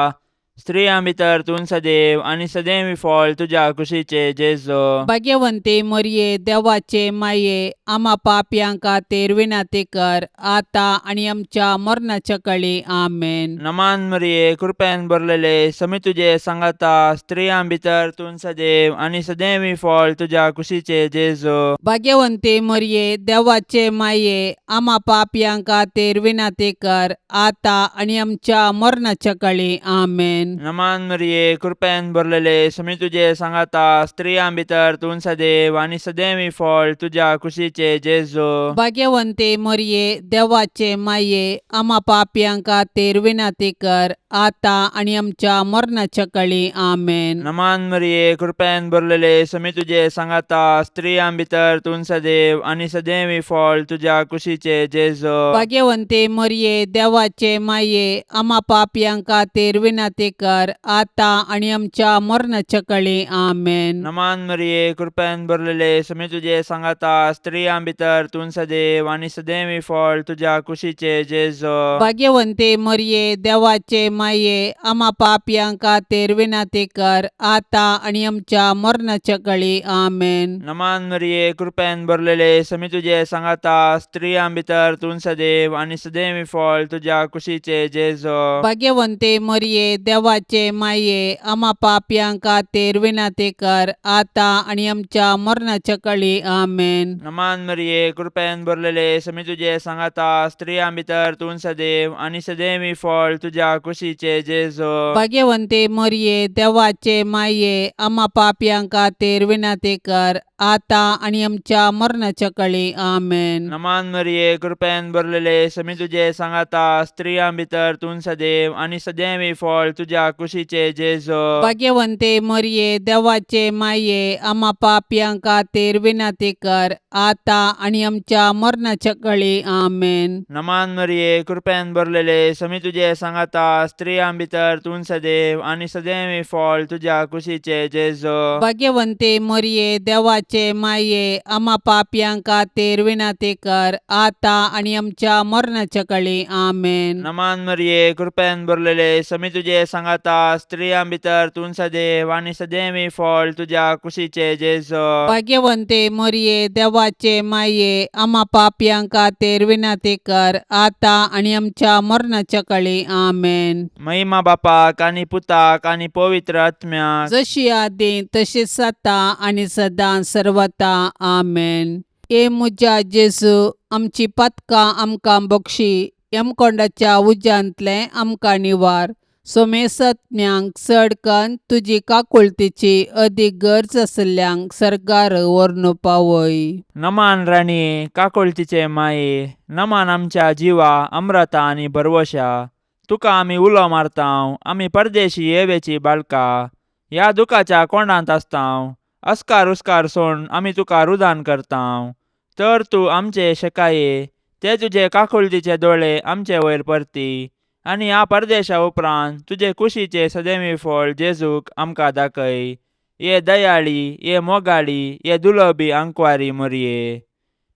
स्त्रियां भितर तूं सदैव आनी सदैव फळ तुज्या कुशीचे जेजो. भाग्यवंती मरिये, देवाचे माये, आमा पापयां खातीर विनंती कर, आतां आनी आमच्या मरणाच्या कळी. आमेन. नमान मरिये, कृपेन भरलेले, समी तुजे सांगाता, स्त्रियां भितर तूं सदैव आनी सदैव फळ तुज्या कुशीचे जेजो. भाग्यवंती मरिये, देवाचे माये, आमा पापयां खातीर विनंती कर, आतां आनी आमच्या मरणाच्या कळी. आमेन. नमान मरिये, कृपेन भरलेले, समी तुजे सांगाता, स्त्रियां भितर तूं सदैव आनी सदैव फळ तुज्या कुशीचे जेजो. भाग्यवंती मरिये, देवाचे माये, आमा पापयां खातीर विनंती कर, आतां आनी आमच्या मरणाच्या कळी. आमेन. नमान मरिये, कृपेन भरलेले, समी तुजे सांगाता, स्त्रियां भितर तूं सदैव आनी सदैव फळ तुज्या कुशीचे जेजो. भाग्यवंती मरिये, देवाचे माये, आमा पापयां खातीर विनंती कर, आतां आनी आमच्या मरणाच्या कळी. आमेन. नमान मरिये, कृपेन भरलेले, समी तुजे सांगाता, स्त्रियां भितर तूं सदैव आनी सदैव फळ तुज्या कुशीचे जेजो. भाग्यवंती मरिये, देवाचे माये, आमा पापयां खातीर विनंती कर, आतां आनी आमच्या मरणाच्या कळी. आमेन. नमान मरिये, कृपेन भरलेले, समी तुजे सांगाता, स्त्रियां भितर तूं सदैव आनी सदैव फळ तुज्या कुशीचे जेजो. भाग्यवंती मरिये, देवाचे माये, आमा पापयां खातीर विनंती कर, आतां आनी आमच्या मरणाच्या कळी. आमेन. नमान मरिये, कृपेन भरलेले, समी तुजे सांगाता, स्त्रियां भितर तूं सदैव आनी सदैव फळ तुज्या कुशीचे जेजो. भाग्यवंती मरिये, देवाचे माये, आमा पापयां खातीर विनंती कर, आतां आनी आमच्या मरणाच्या कळी. आमेन. नमान मरिये, कृपेन भरलेले, समी तुजे सांगाता, स्त्रियां भितर तूं सदैव आनी सदैव फळ तुज्या कुशीचे जेजो. भाग्यवंती मरिये, देवाचे माये, आमा पापयां खातीर विनंती कर, आतां आनी आमच्या मरणाच्या कळी. आमेन. नमान मरिये, कृपेन भरलेले, समी तुजे सांगाता, स्त्रियां भितर तूं सदैव आनी सदैव फळ तुज्या कुशीचे जेजो. भाग्यवंती मरिये, देवाचे माये, आमा पापयां खातीर विनंती कर, आतां आनी आमच्या मरणाच्या कळी. आमेन. नमान मरिये, कृपेन भरलेले, समी तुजे सांगाता, स्त्रियां भितर तूं सदैव आनी सदैव फळ तुज्या कुशीचे जेजो. भाग्यवंती मरिये, देवाचे माये, आमा पापयां खातीर विनंती कर, आतां आनी आमच्या मरणाच्या कळी. आमेन. महिमा बापाक आनी पुताक आनी पवित्र आत्म्याक, जशी आदी तशीच आतां आनी सदां सर्वता. आमेन. ए म्हज्या जेजू, आमची पातकां आमकां बक्षी, यमकोंडाच्या उज्यांतलें आमकां निवार, सोमेसत्म्यांक चड कन्न तुजी काकुळतीची अदीक गरज आशिल्ल्यांक सर्गार व्हरून पावय. नमान राणये, काकुळतीचे माये, नमान आमच्या जिवा अम्रता आनी भरवशा, तुका आमी उलो मारतांव, आमी परदेशी येवेची बाळका, ह्या दुखाच्या कोंडांत आसतांव, अस्कार उस्कार सोड आमी तुका रुदान करतांव, तर तूं आमचे शेकाये, ते तुजे काकुळतीचे दोळे आमचे वयर परती आनी ह्या परदेशा उपरांत तुजे कुशीचे सदैवी फळ जेजूक आमकां दाखय. ये दयाळी, ये मोगाळी, ये दुलबी आंकवारी मोरये,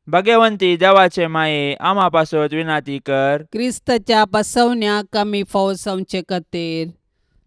भगवंती देवाचे माये, आमा पासत विनाती कर. क्रिस्ताच्या बसवण्याक आमी फावो जावचे खातीर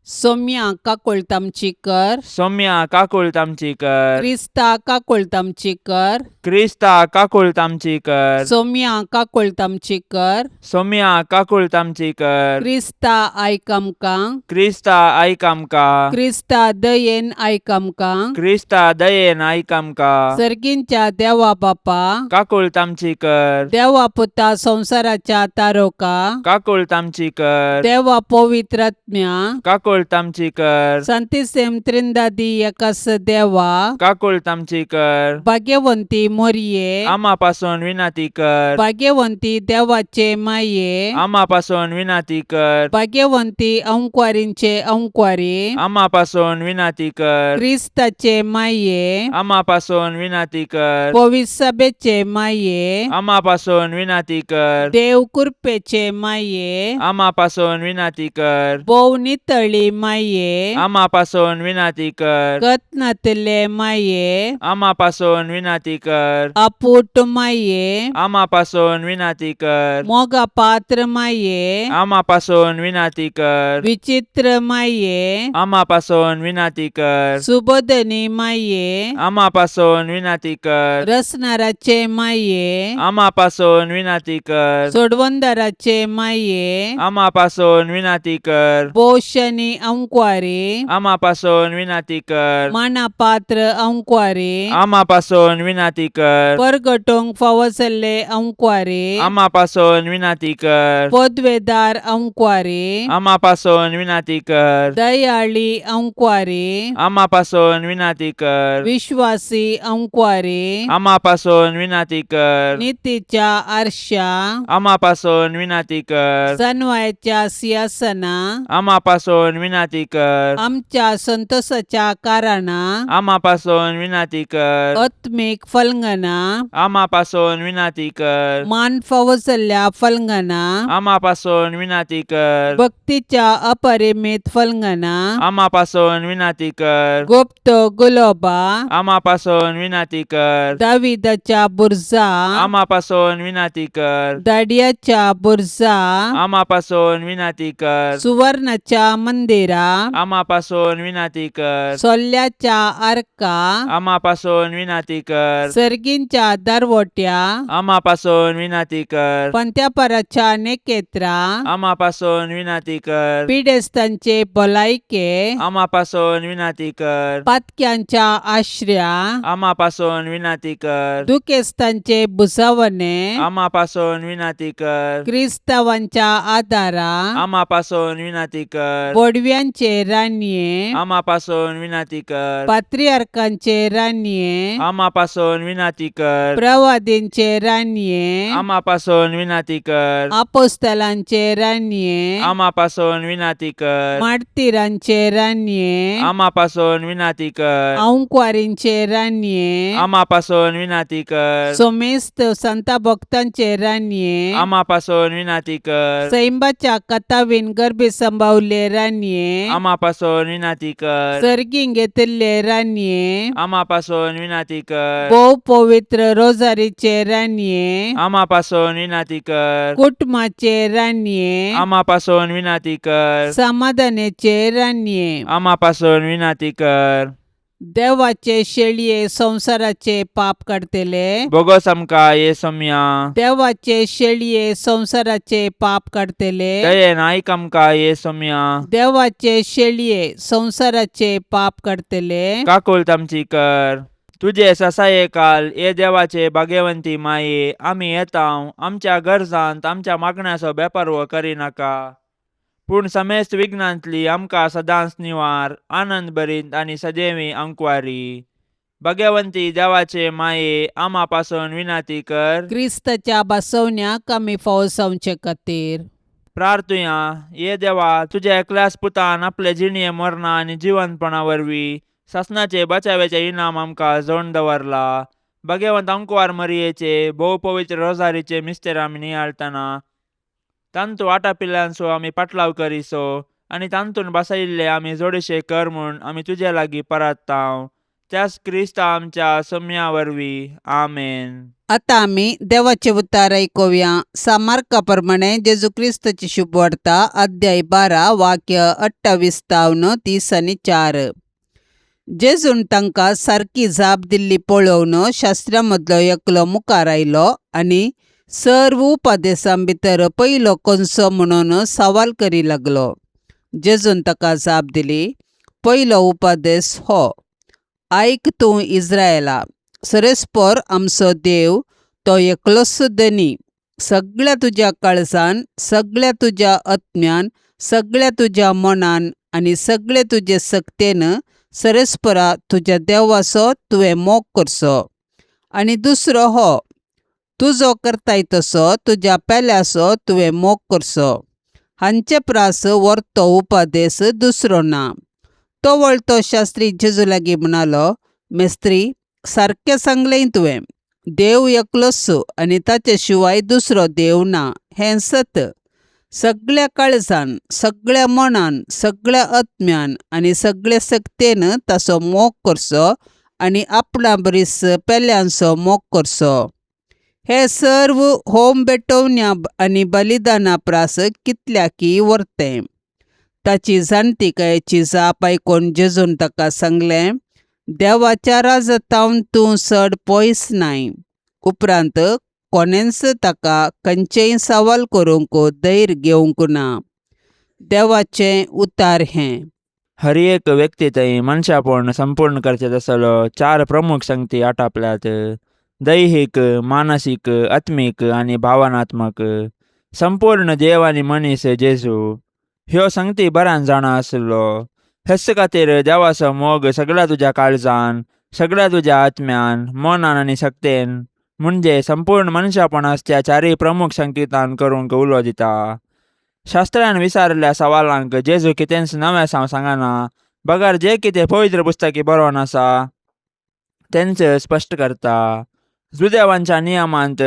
सोम्या काकुळट आमची कर. सौम्या काकुळट आमची कर. क्रिस्ता काकुळट आमची कर. क्रिस्ता काकुळट आमची कर. सोम्या काकुळट आमची कर. सोम्या काकुळट आमची कर. क्रिस्ता आयक आमकां. क्रिस्ता आयक आमकां. क्रिस्ता दयेन आयक आमकां. क्रिस्ता दयेन आयक आमकां. सर्गींच्या देवा बापा, काकुळट आमची कर. देवा पुता संवसाराच्या तारोका, काकुळट आमची कर. देवा पवित्रात्म्या, काकुळट आमची कर. संतिसेम त्रिंदादी एकास देवा, काकुळट आमची कर. भाग्यवंती मोरये, आमा पासून विनंती कर. भाग्यवंती देवाचे माये, आमा पासून विनंती कर. भाग्यवंती अंकवारींचे अंकवारी, आमा पासून विनंती कर. क्रिस्ताचे माये, आमा पासून विनंती कर. पविसभेचे माये, आमा पासून विनंती कर. देव कृपेचे माये, आमा पासून विनंती कर. भोव नितळी माये, आमा पासून विनंती कर. कत्नातले माये, आमा पासून विनंती कर. अपूट माये, आमा पासून विनंती कर. मोगा पात्र माये, आमा पासून विनंती कर. विचित्र माये, आमा पासून विनंती कर. सुबोधनी माये, आमा पासून विनंती कर. रसनाराचे माये, आमा पासून विनंती कर. सोडवंदाराचे माये, आमा पासून विनंती कर. पोषणी अंकवारी, आमा पासून विनंती कर. मानापात्र अंकवारी, आमा पासून विनंती कर. परगटोंक फावो जाल्ले अंकवारी, आमा पासून विनंती कर. पदवेदार अंकवारी, आमा पासून विनंती कर. दयाळी अंकवारी, आमा पासून विनंती कर. विश्वासी अंकवारी, आमा पासून विनंती कर. नितीच्या आरशा, आमा पासून विनंती कर. सनवायच्या सिंहासना, आमा पासून विनंती कर. आमच्या संतोषाच्या कारणा, आमा पासून विनंती कर. आत्मीक फलंगना, आमा पासून विनंती कर. मान फावो जाल्ल्या फलंगना, आमा पासून विनंती कर. भक्तीच्या अपरिमित फलंगना, आमा पासून विनंती कर. गुप्त गुलोबा, आमा पासून विनंती कर. दाविदाच्या बुरजा, आमा पासून विनंती कर. दाडियाच्या बुरजा, आमा पासून विनंती कर. सुवर्णाच्या मंदिरा, आमा पासून विनंती कर. सोल्ल्याच्या आर्का, आमा पासून विनंती कर. सर्गींच्या दारवट्या, आमा पासून विनंती कर. पंत्यापराच्या नेकेत्रा, आमा पासून विनंती कर. पिडेस्तांचे भलायके, आमा पासून विनंती कर. पातक्यांच्या आश्र्या, आमा पासून विनंती कर. दुखेस्तांचे भुसावणे, आमा पासून विनंती कर. क्रिस्तावांच्या आदारा, आमा पासून विनंती कर. बोडव्यांचे रानये, आमा पासून विनंती कर. पात्रियार्कांचे रानये, आमा पासून विनंती कर. प्रवादींचे रानये, आमा पासून विनंती कर. आपोस्तलांचे रानये, आमा पासून विनंती कर. मार्तीरांचे रानये, आमा पासून विनंती कर. अंकवारींचे रानये, आमा पासून विनंती कर. सोमेस्त संता भक्तांचे रानये, आमा पासून विनंती कर. सैंबाच्या कथावीन गर्भी संभावले रानये, आमा पासून विनंती कर. सर्गीं घेतिल्ले रानये, आमा पासून विनंती कर. भोव पवित्र रोजारीचे रानये, आमा पासून विनंती कर. कुटुंबाचे रानये, आमा पासून विनंती कर. समाधानाचे रानये, आमा पासून विनंती कर. देवाचे शेळये संवसाराचे पाप काडतले, बोगस आमकां ये सोम्या. देवाचे शेळये संवसाराचे पाप काडतले, दयेन आयक आमकां ये सोम्या. देवाचे शेळये संवसाराचे पाप काडतले, काकुळट आमची कर. तुजे ससाये काल ये देवाचे भाग्यवंती माये, आमी येता आमच्या गरजांत आमच्या मागण्याचो बेपारवो करिनाका, पूण समेस्त विघ्नांतली आमकां सदांच निवार, आनंद भरीत आनी सदैवी अंकवारी. भाग्यवंती देवाचे माये, आमा पासून विनंती कर. क्रिस्ताच्या बसवण्याक आमी फावो जावचे खातीर. प्रार्थुया. ये देवा, तुज्या एकल्याच पुतान आपले जिणये मरणा आनी जिवंतपणा वरवीं सासणाचे बचाव्याचे इनाम आमकां जोडून दवरला. भाग्यवंत अंकवार मरियेचे भोव पवित्र रोजारीचे मिस्तेर आमी नियाळटना तांतू आटापिल्ल्यांचो आमी पाटलाव करिसो आनी तांतून बसयिल्ले आमी जोडशे कर म्हूण आमी तुजे लागीं परात्तांव, त्याच क्रिस्ता आमच्या सम्या वरवीं. आमेन. आतां आमी देवाचे उतार आयकुया. सामार्का प्रमाणे जेजू क्रिस्ताची शुभवार्ता, अध्याय 12, वाक्य 28 तावन 30 आनी 4. जेजून तांकां सारकी जाप दिल्ली पळोवन शास्त्रा मदलो एकलो मुखार आयलो आनी सर्व उपदेसां भितर पयलो कोनसो म्हणून सवाल करी लागलो. जेजून ताका जाप दिली, पयलो उपदेस हो, आयक तूं इज्रायला, सरेस्पर आमचो देव तो एकलोच धनी. सगळ्या तुज्या काळजान, सगळ्या तुज्या आत्म्यान, सगळ्या तुज्या मनान आनी सगळे तुजे सक्तेन सरेस्परा तुज्या देवाचो तुवें मोग करचो. आनी दुसरो हो, तुजो करताय तसो तुज्या पेल्याचो तुवें मोग करचो. हांचे प्रास व्हरतो उपदेस दुसरो ना. तो वळतो शास्त्री जेजू लागीं म्हणालो, मेस्त्री, सारकें सांगलें तुवें, देव एकलोच आनी ताचे शिवाय दुसरो देव ना हें सत. सगळ्या काळजान, सगळ्या मनान, सगळ्या आत्म्यान आनी सगळे सक्तेन ताचो मोग करचो आनी आपणा बरीस पेल्यांचो मोग करचो. हे सर्व होम भेटोवण्या आनी बलिदाना प्रास कितल्याकी व्हरतें. ताची जाणतिकायेची जाप आयकून जेजून ताका सांगलें, देवाच्या राजतावन तूं चड पयस नाय. उपरांत कोणेंच ताका खंयचेंय सवाल करूंक धैर्य घेवंक ना. देवाचें उतार हें. हर एक व्यक्ती थंय मनशापण संपूर्ण करचें तसलो चार प्रमुख संगती आटापल्यात: दैहीक, मानसीक, आत्मीक आनी भावनात्मक. संपूर्ण देव आनी मनीस जेजू ह्यो संगती बऱ्यान जाणा आसलो. हेच खातीर देवाचो मोग सगळ्या तुज्या काळजान, सगळ्या तुज्या आत्म्यान, मनान आनी शक्तेन, म्हणजे संपूर्ण मनशापणास त्या चारय प्रमुख संकेतान करूंक उलो दिता. शास्त्रान विचारिल्ल्या सवालांक जेजू कितेंच नवें साव सांगना, बगर जें कितें पवित्र पुस्तकी बरोवन आसा तेंच स्पश्ट करता. जुदेवांच्या नियमांत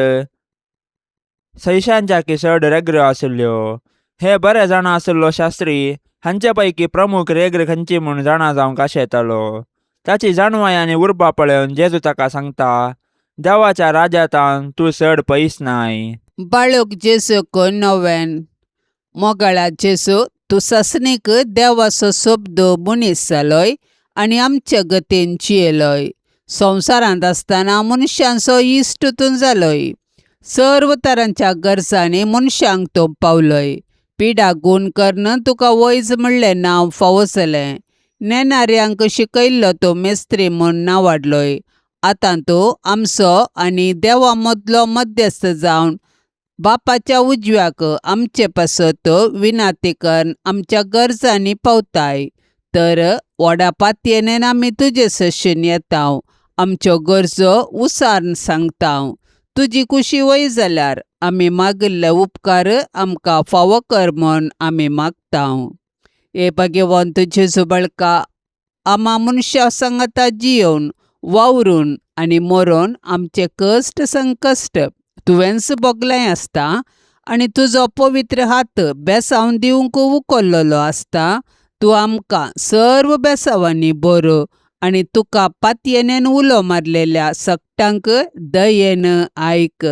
सयशांच्याकी चड रेग्रो आशिल्ल्यो. हे बरे जाणा आशिल्लो शास्त्री हांचे पैकी प्रमुख रेग्र खंयची म्हूण जाणा जावंक आशेतालो. ताची जाणवाय आनी उर्बा पळोवन जेजू ताका सांगता, देवाच्या राज्यातान तूं चड पयस नाय. बाळक जेजूक नव्यान. मोगाळा जेजू, तूं सासणीक देवाचो शब्द मनीस जालोय आनी आमचे गतीन जियेलोय. संवसारांत आसतना मनशांचो इश्ट तूं जालोय. सर्व तरांच्या गरजांनी मनशांक तूं पावलोय. पिडा गूण करून तुका वैज म्हणलें नांव फावो जालें. नेणाऱ्यांक शिकयल्लो तूं मेस्त्री म्हूण नांवाडलोय. आतां तूं आमचो आनी देवा मदलो मध्यस्थ जावन बापाच्या उजव्याक आमचे पासत विनाती करून आमच्या गरजांनी पावताय. तर व्हडा पातयेन आमी तुजे सशीन येता, आमच्यो गरजो उसारून सांगता. तुजी कुशी वय जाल्यार आमी मागिल्ले उपकार आमकां फावो कर म्हूण आमी मागता. हे भगवंत जेजू बळका, आमा मनशां सांगाता जियोवन, वावरून आनी मरोन आमचे कश्ट संकश्ट तुवेंच भोगलें आसता आनी तुजो पवित्र हात बेसांव दिवंक उखल्लेलो आसता. तूं आमकां सर्व बेसांवांनी बरो आनी तुका पातयेन उलो मारलेल्या सगटांक दयेन आयक.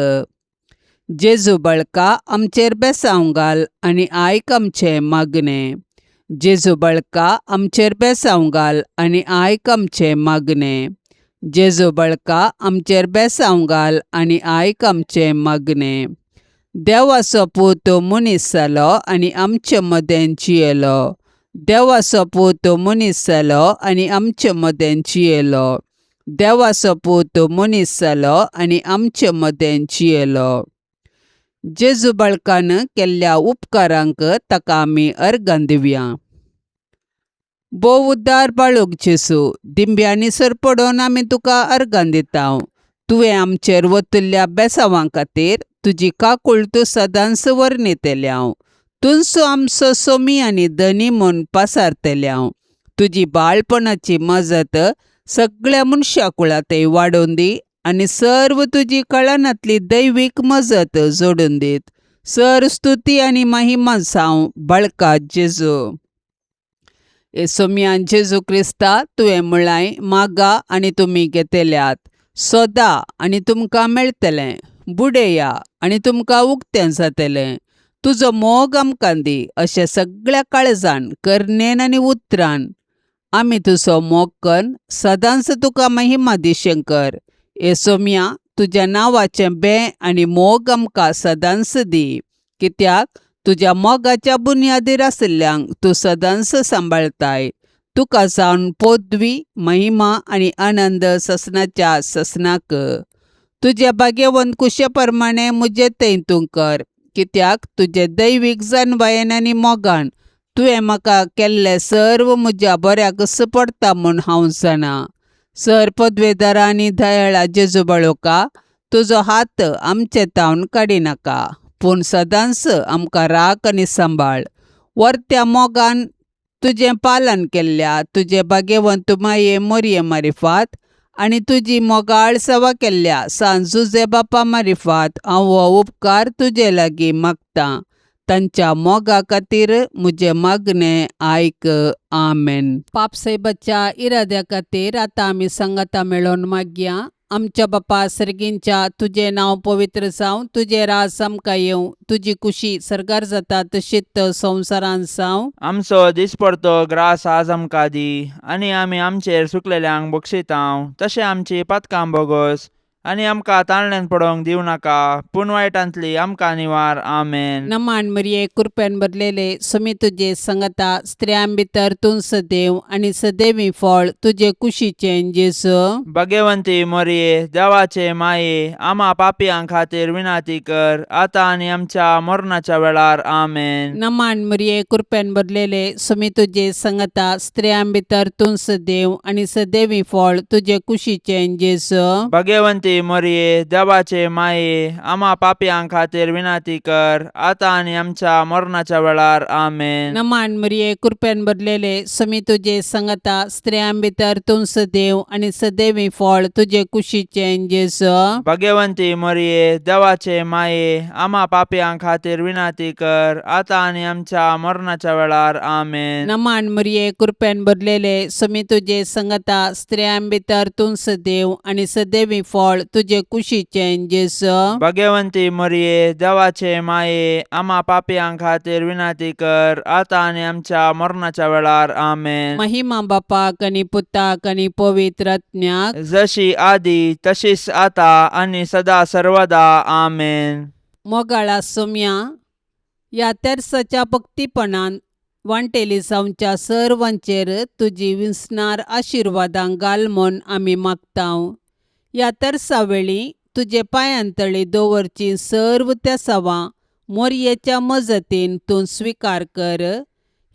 जेजू बळका, आमचेर बेसांव घाल आनी आयक आमचें मागणें. जेजू बळका, आमचेर बेसांव घाल आनी आयक आमचें मागणें. जेजू बळका, आमचेर बेसांव घाल आनी आयक आमचें मागणें. देवाचो पूत मनीस जालो आनी आमचे मदें जियेलो. देवाचो पूत मनीस जालो आनी आमचे मदें जियेलो. देवाचो पूत मनीस जालो आनी आमचे मदें जियेलो. जेजू बाळकान केल्ल्या उपकारांक ताका आमी अर्गां दिवया. भोव उद्दार बाळूक जेजू, दिंब्यांनी सरपडोवन आमी तुका अर्गां दिता. तुवें आमचेर वतिल्ल्या बेसांवां खातीर तुजी काकूळ तूं सदांच वर्णितल्या. तुंचो आमचो सोमी आनी धनी म्हूण पासारतल्या. तुजी बाळपणाची मजत सगळ्या मनशा कुळांतय वाडोवन दी आनी सर्व तुजी कळनांतली दैवीक मजत जोडून दीत. सर स्तुती आनी महिमा जावं बाळका जेजू. हे सोमयान जेजू क्रिस्ता, तुवें म्हळांय, मागा आनी तुमी घेतल्यात, सोदा आनी तुमकां मेळटलें, बुडया आनी तुमकां उक्तें जातलें. तुजो मोग आमकां दी अशें सगळ्या काळजान, करणेन आनी उतरान आमी तुजो मोग कन्न सदांच तुका महिमा दिशें कर. येसोम्या, तुज्या नांवाचें बें आनी मोग आमकां सदांच दी, कित्याक तुज्या मोगाच्या बुन्यादीर आशिल्ल्यांक तूं सदांच सांबाळताय. तुका जावन पदवी, महिमा आनी आनंद ससनाच्या ससनाक. तुज्या भाग्यवंत कुशे प्रमाणे म्हजें थंय तूं कर, कित्याक तुजे दैवीक जाणवायेन आनी मोगान तुवें म्हाका केल्लें सर्व म्हज्या बऱ्याकच पडटा म्हूण हांव जाणा. सर पदवेदारा आनी दयाळा जेजू बाळोका, तुजो हात आमचे तावन काडिनाका, पूण सदांच आमकां राख आनी सांबाळ. वर्त्या मोगान तुजें पालन केल्ल्या तुजे भाग्यवंत माये मोरये मारिफात आनी तुजी मोगाळ सेवा केल्ल्या सांत जुजे बापा मारिफात हांव हो उपकार तुजे लागीं मागतां. तांच्या मोगा खातीर म्हजें मागणें आयक. आमेन. पापसाहेबाच्या इराद्या खातीर आतां आमी सांगाता मेळोवन मागया. आमच्या बापा सर्गींच्या, तुजें नांव पवित्र जावं, तुजें राज आमकां येवं, तुजी कुशी सर्गार जाता तशीच संवसारांत जावं. आमचो दिसपडतो ग्रास आज आमकां दी आनी आमी आमचेर सुकलेल्यांक बक्षितांव तशें आमची पातकां बोगोस आनी आमकां ताळण्यान पडोवंक दिवं नाका, पूण वायटांतली आमकां निवार. आमेन. नमान मरिये, कृपेन भरलेले, सुमी तुजे संगता, स्त्रियां भितर तूं सदैव आनी सदैवी फळ तुजे कुशीचें जेजू. भगवंती मोरये, देवाचे माये, आमा पापयां खातीर विनाती कर, आतां आनी आमच्या मरणाच्या वेळार. आमेन. नमान मरिये, कृपेन भरलेले, सुमी तुजे संगता, स्त्रियां भितर तूं सदैव आनी सदैवी फळ तुजे कुशीचें जेजू. भगवंती मोरये, देवाचे माये, आमा पापयां खातीर विनाती कर, आतां आनी आमच्या मरणाच्या वेळार. आमेन. नमान मरिये, कृपेन भरलेले, सुमी तुजे संगता, स्त्रियां भितर तूं सदैव आनी सदैवी फळ तुजे कुशीचें जेजू. भगवंती मोरये, देवाचे माये, आमा पापयां खातीर विनाती कर, आतां आनी आमच्या मरणाच्या वेळार. आमेन. नमान मरिये, कृपेन भरलेले, सुमी तुजे संगता, स्त्रियां भितर तूं सदैव आनी सदैवी फळ तुजे कुशीचें जेजू. भगवंती मोरये, देवाचे माये, आमा पापयां खातीर विनाती कर, आतां आनी आमच्या मरणाच्या वेळार. आमेन. महिमा बापाक आनी पुताक आनी पवित्र आत्म्याक, जशी आदी तशीच आता आनी सदा सर्वदा. आमेन. मोगाळा सोम्या, ह्या तेर्साच्या भक्तीपणान वांटेली जावच्या सर्वांचेर तुजी विसणार आशिर्वादां घाल म्हूण आमी मागतांव. ह्या तेर्सा वेळी तुजे पांयांतळी दवरची सर्व तेसावां मोरयेच्या मजतीन तूं स्विकार कर.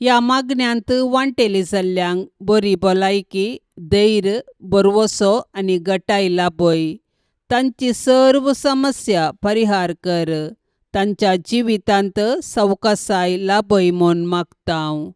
ह्या मागण्यांत वांटेली जाल्ल्यांक बरी भलायकी, धैर्य, भरवसो आनी गटाय लाभय. तांची सर्व समस्या परिहार कर. तांच्या जिवितांत सवकासाय लाभय म्हूण मागतांव.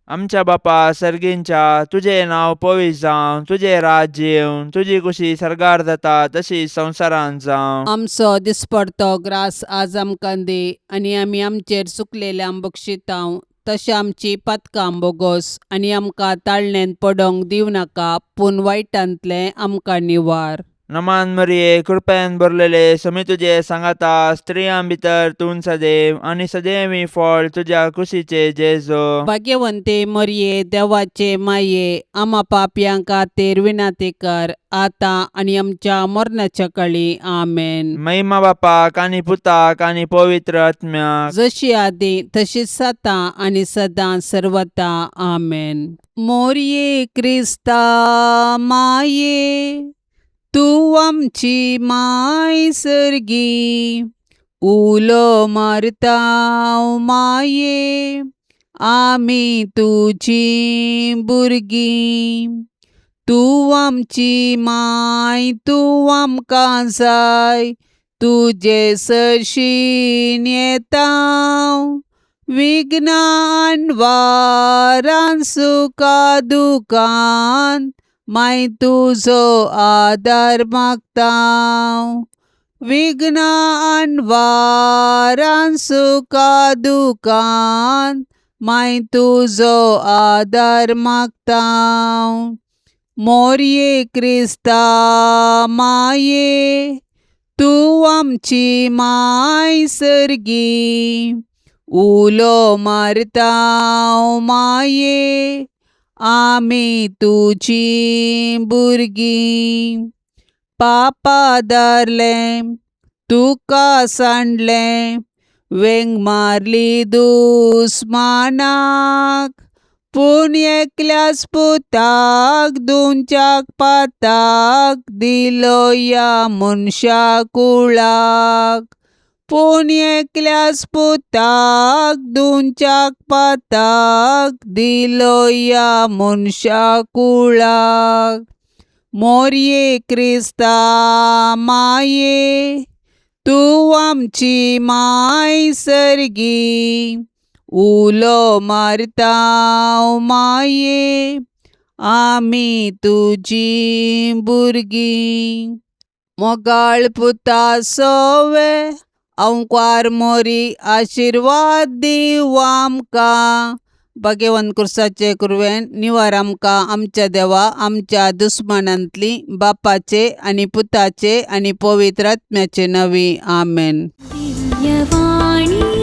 आमच्या बापा सर्गींच्या, तुजें नांव पवित्र जावं, तुजें राज्य येवं, तुजी कुशी सर्गार जाता तशी संवसारांत जावं. आमचो दिसपडतो ग्रास आज आमकां दी आनी आमी आमचेर चुकलेल्यांक बक्षितांव तशें आमची पातकां बोगोस आनी आमकां ताळणेंत पडोंक दिवं नाका, पूण वायटांतलें आमकां निवार. नमान मरिये, कृपेन भरलेले, समी तुजे सांगाता, स्त्रियां भितर तूं सदैव आनी सदैवी फळ तुज्या कुशीचे जेजो. भाग्यवंते मरिये, देवाचे माये, आमा पापयां खातीर विनाती कर, आतां आनी आमच्या मरणाच्या कळी. आमेन. महिमा बापाक आनी पुताक आनी पवित्र आत्म्याक, जशी आदी तशीच आतां आनी सदां सर्वता. आमेन. मोरये क्रिस्ता माये, तूं आमची माय सर्गी, उलो मारता माये, आमी तुजी भुरगीं. तूं आमची माय, तूं आमकां जाय, तुजे सरशीन येता, विघ्नान वारान सुखा दुखान माय तुजो आदार मागता. विघ्नान वारान सुखा दुखान माय तुजो आदार मागता. मोरये क्रिस्ता माये, तूं आमची माय सर्गी, उलो मारता माये आमी तुजी भुरगीं पापा धरलें तुका सांडलें वेंग मारली दुस्मानाक पूण एकल्याच पुताक दोनच्याक पाताक दिलो ह्या मनशा कुळाक पूण एकल्याच पुताक दोनच्याक पाताक दिलो ह्या मनशा कुळाक मोरये क्रिस्ता माये तूं आमची माय सर्गी उलो मारता माये आमी तुजी भुरगीं मोगाळ पुता सोवे अंकार मोरी आशिर्वाद दिव आमकां भगवंत कुर्साचे कुरवेन निवार आमकां आमच्या देवा आमच्या दुस्मानांतली बापाचे आनी पुताचे आनी पवित्र आत्म्याचे नवी आमेन. दिव्यवाणी.